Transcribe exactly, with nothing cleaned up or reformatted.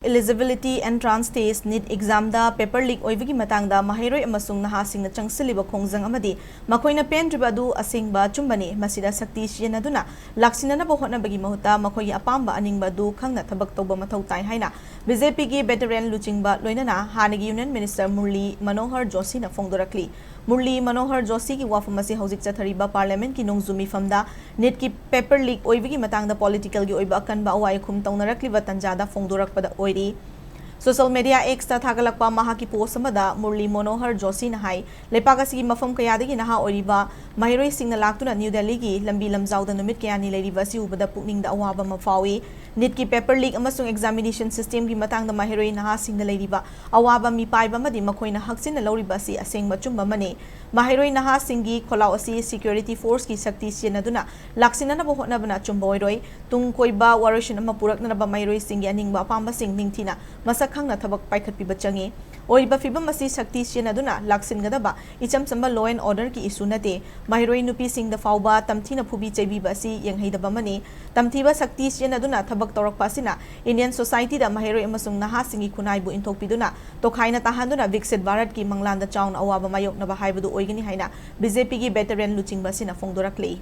Eligibility Entrance Test, NEET examꯗ paper leak ꯑꯣꯏꯕꯒꯤ ꯃꯇꯥꯡꯗ ꯃꯍꯩꯔꯣꯏ ꯑꯃꯁꯨꯡ ꯅꯍꯥꯁꯤꯡꯅ ꯆꯪꯁꯤꯜꯂꯤꯕ ꯈꯣꯡꯖꯪ ꯑꯃꯗꯤ ꯃꯈꯣꯏꯅ ꯄꯦꯟꯗ꯭ꯔꯤꯕ ꯑꯗꯨ ꯑꯁꯦꯡꯕ ꯑꯆꯨꯝꯕꯅꯤ꯫ ꯃꯁꯤꯗ ꯁꯛꯇꯤ ꯁꯤꯖꯤꯟꯅꯗꯨꯅ ꯂꯥꯛꯁꯤꯟꯅꯅꯕ ꯍꯣꯠꯅꯕꯒꯤ ꯃꯍꯨꯠꯇ ꯃꯈꯣꯏꯒꯤ ꯑꯄꯥꯝꯕ ꯑꯅꯤꯡꯕ ꯑꯗꯨ ꯈꯪꯅ ꯊꯕꯛ ꯇꯧꯕ ꯃꯊꯧ ꯇꯥꯏ ꯍꯥꯏꯅ BJPꯒꯤ veteran ꯂꯨꯆꯤꯡꯕ ꯂꯣꯏꯅꯅ ꯍꯥꯟꯅꯒꯤ Union Minister ꯃꯨꯔꯂꯤ ꯃꯅꯣꯍꯔ ꯖꯣꯁꯤꯅ ꯐꯣꯡꯗꯣꯔꯛꯂꯤ꯫ ꯃꯨꯔꯂꯤ ꯃꯅꯣꯍꯔ ꯖꯣꯁꯤꯒꯤ ꯋꯥꯐꯝ ꯑꯁꯤ ꯍꯧꯖꯤꯛ ꯆꯠꯊꯔꯤꯕ Parliamentꯀꯤ ꯅꯣꯡꯖꯨ ꯃꯤꯐꯝꯗ NEETꯀꯤ paper leak ꯑꯣꯏꯕꯒꯤ ꯃꯇꯥꯡꯗ politicalꯒꯤ ꯑꯣꯏꯕ ꯑꯀꯟꯕ ꯑꯋꯥ ꯑꯈꯨꯝ ꯇꯧꯅꯔꯛꯂꯤꯕ ꯇꯥꯟꯖꯥꯗ ꯐꯣꯡꯗꯣꯔꯛꯄꯗ ꯑꯣꯏꯔꯤ꯫ Social media Xꯇ ꯊꯥꯒꯠꯂꯛꯄ ꯃꯍꯥꯛꯀꯤ post ꯑꯃꯗ ꯃꯨꯔꯂꯤ ꯃꯅꯣꯍꯔ ꯖꯣꯁꯤꯅ ꯍꯥꯏ, ꯂꯩꯄꯥꯛ ꯑꯁꯤꯒꯤ ꯃꯐꯝ ꯀꯌꯥꯗꯒꯤ ꯅꯍꯥ ꯑꯣꯏꯔꯤꯕ ꯃꯍꯩꯔꯣꯏꯁꯤꯡꯅ ꯂꯥꯛꯇꯨꯅ ꯅ꯭ꯌꯨ ꯗꯦꯜꯂꯤꯒꯤ ꯂꯝꯕꯤ ꯂꯝꯖꯥꯎꯗ ꯅꯨꯃꯤꯠ ꯀꯌꯥꯅꯤ ꯂꯩꯔꯤꯕ ꯑꯁꯤ ꯎꯕꯗ ꯄꯨꯛꯅꯤꯡꯗ ꯑꯋꯥꯕ ꯑꯃ ꯐꯥꯎꯏ꯫ NEETꯀꯤ paper leak ꯑꯃꯁꯨꯡ examination systemꯒꯤ ꯃꯇꯥꯡꯗ ꯃꯍꯩꯔꯣꯏ ꯅꯍꯥꯁꯤꯡꯗ ꯂꯩꯔꯤꯕ ꯑꯋꯥꯕ ꯃꯤꯄꯥꯏꯕ ꯑꯃꯗꯤ ꯃꯈꯣꯏꯅ ꯍꯛꯆꯤꯟꯅ ꯂꯧꯔꯤꯕ ꯑꯁꯤ ꯑꯁꯦꯡꯕ ꯑꯆꯨꯝꯕ ꯑꯃꯅꯤ꯫ ꯃꯍꯩꯔꯣꯏ ꯅꯍꯥꯁꯤꯡꯒꯤ ꯈꯣꯜꯂꯥꯎ ꯑꯁꯤ security forceꯀꯤ ꯁꯛꯇꯤ ꯁꯤꯖꯤꯟꯅꯗꯨꯅ ꯂꯥꯛꯁꯤꯟꯅꯅꯕ ꯍꯣꯠꯅꯕꯅ ꯑꯆꯨꯝꯕ ꯑꯣꯏꯔꯣꯏ꯫ ꯇꯨꯡ ꯀꯣꯏꯕ ꯋꯥꯔꯣꯏꯁꯤꯟ ꯑꯃ ꯄꯨꯔꯛꯅꯅꯕ ꯃꯍꯩꯔꯣꯏꯁꯤꯡꯒꯤ ꯑꯅꯤꯡꯕ ꯑꯄꯥꯝꯕꯁꯤꯡ ꯅꯤꯡꯊꯤꯅ ꯃꯁꯛ ꯈꯪꯅ ꯊꯕꯛ ꯄꯥꯏꯈꯠꯄꯤꯕ ꯆꯪꯏ꯫ ꯑꯣꯏꯔꯤꯕ ꯐꯤꯚꯝ ꯑꯁꯤ ꯁꯛꯇꯤ ꯁꯤꯖꯤꯟꯅꯗꯨꯅ ꯂꯥꯛꯁꯤꯟꯒꯗꯕ ꯏꯆꯝ ꯆꯝꯕ law and orderꯒꯤ issue ꯅꯠꯇꯦ꯫ ꯃꯍꯩꯔꯣꯏ ꯅꯨꯄꯤꯁꯤꯡꯗ ꯐꯥꯎꯕ ꯇꯝꯊꯤꯅ ꯐꯨꯕꯤ ꯆꯩꯕꯤꯕ ꯑꯁꯤ ꯌꯦꯡꯍꯩꯗꯕ ꯑꯃꯅꯤ꯫ ꯇꯝꯊꯤꯕ ꯁꯛꯇꯤ ꯁꯤꯖꯤꯟꯅꯗꯨꯅ ꯊꯕꯛ ꯇꯧꯔꯛꯄ ꯑꯁꯤꯅ Indian societyꯗ ꯃꯍꯩꯔꯣꯏ ꯑꯃꯁꯨꯡ ꯅꯍꯥꯁꯤꯡꯒꯤ ꯈꯨꯟꯅꯥꯏꯕꯨ ꯏꯟꯊꯣꯛꯄꯤꯗꯨꯅ ꯇꯣꯈꯥꯏꯅ ꯇꯥꯍꯟꯗꯨꯅ ꯕꯤꯛꯁꯤꯠ ꯚꯥꯔꯠꯀꯤ ꯃꯪꯂꯥꯟꯗ ꯆꯥꯎꯅ ꯑꯋꯥꯕ ꯃꯥꯌꯣꯛꯅꯕ ꯍꯥꯏꯕꯗꯨ ꯑꯣꯏꯒꯅꯤ ꯍꯥꯏꯅ BJPꯒꯤ veteran ꯂꯨꯆꯤꯡꯕ ꯑꯁꯤꯅ ꯐꯣꯡꯗꯣꯔꯛꯂꯤ꯫